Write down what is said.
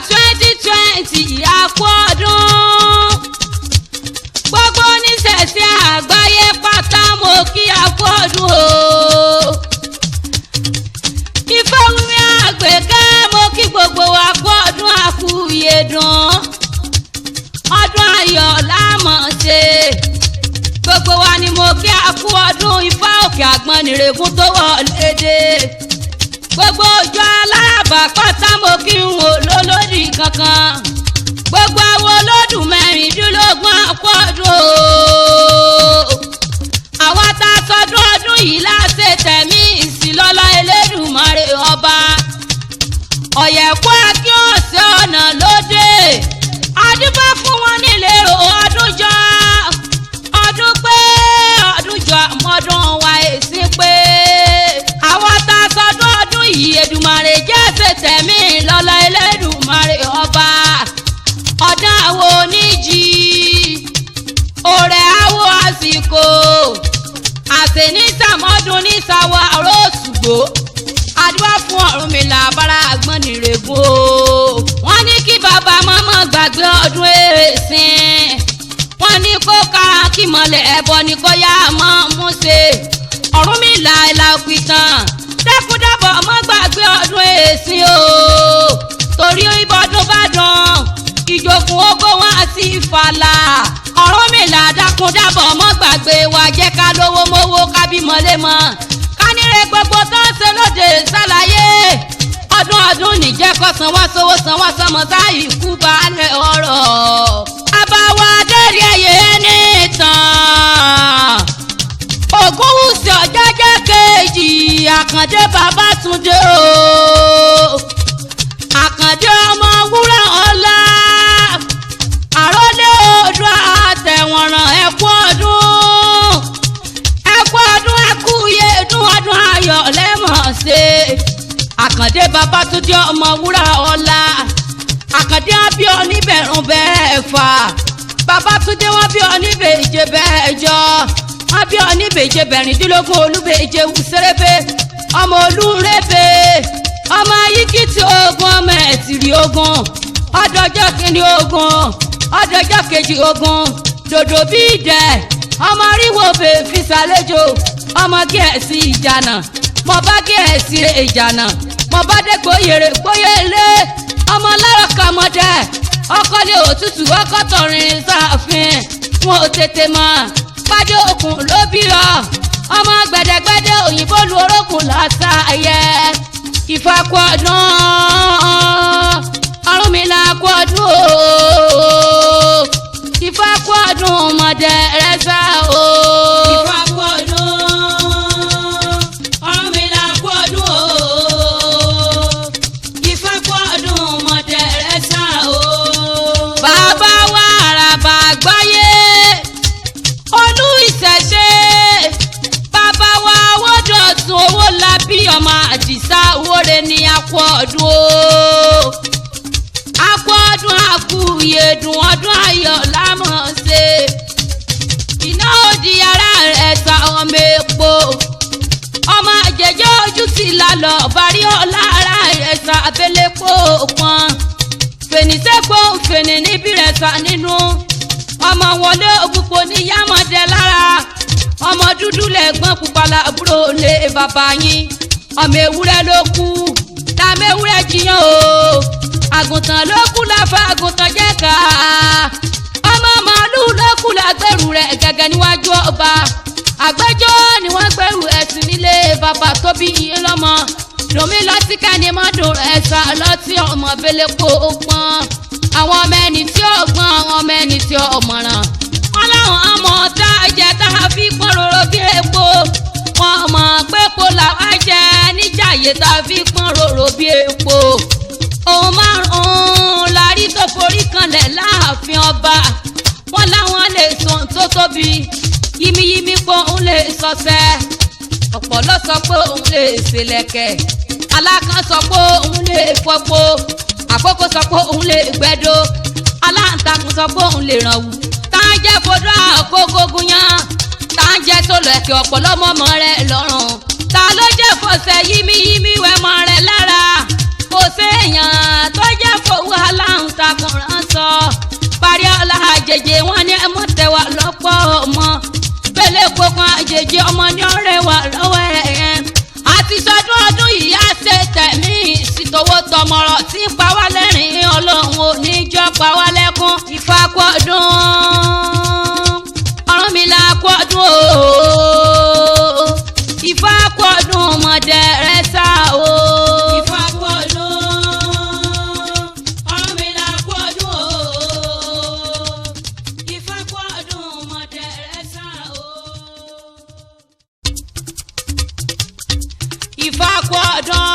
2020 àkú ọdún. Gbogbo oníṣẹ̀ṣe àgbáyé pátá mo kí àkú ọdún o. Ìfọwọ́mi àgbẹ̀kẹ́ mo kí gbogbo wa kú ọdún àkú ìyèdùn. Ọdún ayọ̀ lámọ̀ ṣe. Gbogbo wa ni mo kí àkú ọdún Ifá Òkè Àgbọ̀n nìrègùn tó wọlé dé. Gbogbo ojú aláàbà pátá mo kí n wò lólódì kankan. Gbogbo àwọn olódùn 16 àkú ọdún o. Àwa tá a sọdún ọdún yìí láṣẹ tẹ̀mí ìsìlọ́lá Elédùmarè ọba. Ọ̀yẹ̀kú akí ọ̀sẹ̀ ọ̀nà lóde. Adúbá fún wọn nílérò ọdún jọ. Ọdún pé ọdún jọ mọ́dún wa èsì pé. Àwa tá a sọdún ọdún yìí Èdùmàrè jẹ́ ṣe tẹ̀mí lọ́lá Elédùmarè ọba. Ọdún àwọn oníjì òrẹ́ àwọ̀ àsìkò àṣẹ ní sàmọ́dún ní sàwọ̀ àròsùgbò àdúrà fún Ọ̀rúnmìlà bára àgbọ̀n nìrègùn o. Wọ́n ní kí bàbá mọ́mọ́ gbàgbé ọdún èsìn, wọ́n ní kó ká kí mọ̀lẹ́ ẹ̀bọ ní kó yá mọ́ mú ṣe. Ọ̀rúnmìlà ìlà òpìtàn dákúndàbọ̀ mọ́ gbàgbé ọdún èsìn o. Torí ìbọdún bá dùn ìjòkùn ogo wọn àti ìfàlà. Ọ̀rúnmìlà dákúndàbọ̀ mọ́ gbàgbé wa jẹ́ ká lówó mówó ká bímọ lémọ. Kánírè gbogbo tó ń ṣe lóde ṣàlàyé. Ọdún ọdún nìjẹ́ kó san wá sówó san wá sọmọ sáyì kú balẹ̀ ọ̀rọ̀. Àbáwá adẹ́rì ẹ̀yẹ ẹni tán. Ògúnwùsì Ọ̀jájá kejì Àkàndé Babátúndé o. Àkàndé ọmọ wúrà ọlá. Àrólé odò àtẹ̀wọ̀nràn ẹ̀kú ọdún. Ẹ̀kú ọdún ẹ̀kú yéédún ọdún ayọ̀ lẹ́mọ̀ ṣe. Àkàndé Babátúndé ọmọ wúrà ọlá. Àkàndé wọn bí ọ níbẹ̀rún bẹ́ẹ̀ fà. Babátúndé wọn bí ọ níbèje bẹ́ẹ̀ jọ. Wọn bí ọ níbèje bẹ̀rìndínlógún olúbèje wùsẹ́rẹ́bẹ. Ọmọ olúrẹ́bẹ. Ọmọ ayíkìtì ogun ọmọ ẹ̀tìrì ogun. Ọdọjọ́ kìíní ogun. Ọdọjọ́ kejì ogun. Dòdò bí ìdẹ. Ọmọ ríwo bè fi ṣàlejò. Ọmọ gẹ̀ẹ́sì ìjànà. Mo bá gẹ̀ẹ́sì ìjànà. Mo bá dé gbóyèrè gbóyèlé. Ọmọ lárọ̀ kàmọ́dẹ. Ọkọlẹ̀ òtútù ọkọ̀ tọrin sáàfin. Wọn ò tètè mọ̀. Pàdé òkun ló bí ọ. Ọmọ gbẹ̀dẹ̀gbẹ̀dẹ̀ òyìnbó lu orókùn làṣà ayẹ. Ifá kú ọdún. Ọ̀rúnmìlà kú ọdún o. Ifá kú ọdún mọ̀dẹ rẹ sá o. Ifá kú ọdún. Ọ̀rúnmìlà kú ọdún o. Ifá kú ọdún mọ̀dẹ rẹ sá o. Bàbá wa àràbà àgbáyé. Olú ìṣẹ̀ṣe. Bàbá wa Owódọ̀tun owó labí ọmọ Àdìsá owóre ní akú ọdún o. Akú ọdún akú ìyèdùn ọdún ayọ̀ lámọ̀ ṣe. Iná òdì ara rẹ̀ ta ọmọ epo. Ọmọ àjẹjẹ́ ojú ti lálọ́ bàrí ọ̀la ara rẹ̀ ta abẹ́lẹ́pọ̀ pọ́n. Fènìsẹ́pọ̀ fènì níbi rẹ̀ ta nínú. Ọmọ wọlé ògùnpọ̀ ní yámọ̀dé lára. Ọmọ dúdú lẹ̀gbọ́n pupa làbúrò lé bàbá yín. Ọmọ ewúrẹ́ ló kú tàmí ewúrẹ́ jiyàn o. Àgùntàn ló kú láfa àgùntàn jẹ́ ká. Ọmọ màálù ló kú lágbèrú rẹ̀ gẹ́gẹ́ níwájú ọba. Àgbẹ́jọ́ ni wọ́n gbèrú ẹ̀sìn nílé bàbá tó bí iye lọ́mọ. Lómi lọ́tí kẹ́ni mọ́dún ẹ̀sà lọ́tí ọmọ belépo pọ́n. Àwọn ọmọ ẹni tí ó gbọ́n àwọn ọmọ ẹni tí ó mọ̀ràn. Wọ́n láwọn ọmọ tá a jẹ tá a fi pọ́n roro bí epo. Wọ́n mọ̀ pé kó làwa jẹ níjàyè tá a fi pọ́n roro bí epo. Ohun márùn-ún la rí tó forí kanlẹ̀ láàfin ọba. Wọ́n láwọn lè sọ ohun tó tóbi. Yimiyimi pé òun lè sọsẹ́. Ọ̀pọ̀lọ́ sọ pé òun lè ṣèlẹ̀kẹ̀. Alákan sọ pé òun lè fọpo. Àkókò sọ pé òun lè gbẹ́dọ̀. Aláǹtakùn sọ pé òun lè rànwù. Tá a jẹ́ fodó àkókò gúnyán. Tá a jẹ́ tó lẹ̀kẹ̀ ọ̀pọ̀lọ́ mọ́mọ́ rẹ̀ lọ́rùn. Ta ló jẹ́ fọ̀sẹ̀ yímíyímí wẹ̀ mọ́ rẹ̀ lára? Kò séèyàn tó jẹ́ fowó alá. Sọmọ̀rọ̀ tí ń pa wá lẹ́rìn-ín, Ọlọ́run ò ní jọ́ pa wá lẹ́kún. Ifá kú ọdún, Ọ̀rúnmìlà kú ọdún o. Ifá kú ọdún mọ̀dẹ̀rẹ́sà o. Ifá kú ọdún, Ọ̀rúnmìlà kú ọdún o. Ifá kú ọdún mọ̀dẹ̀rẹ́sà o. Ifá kú ọdún.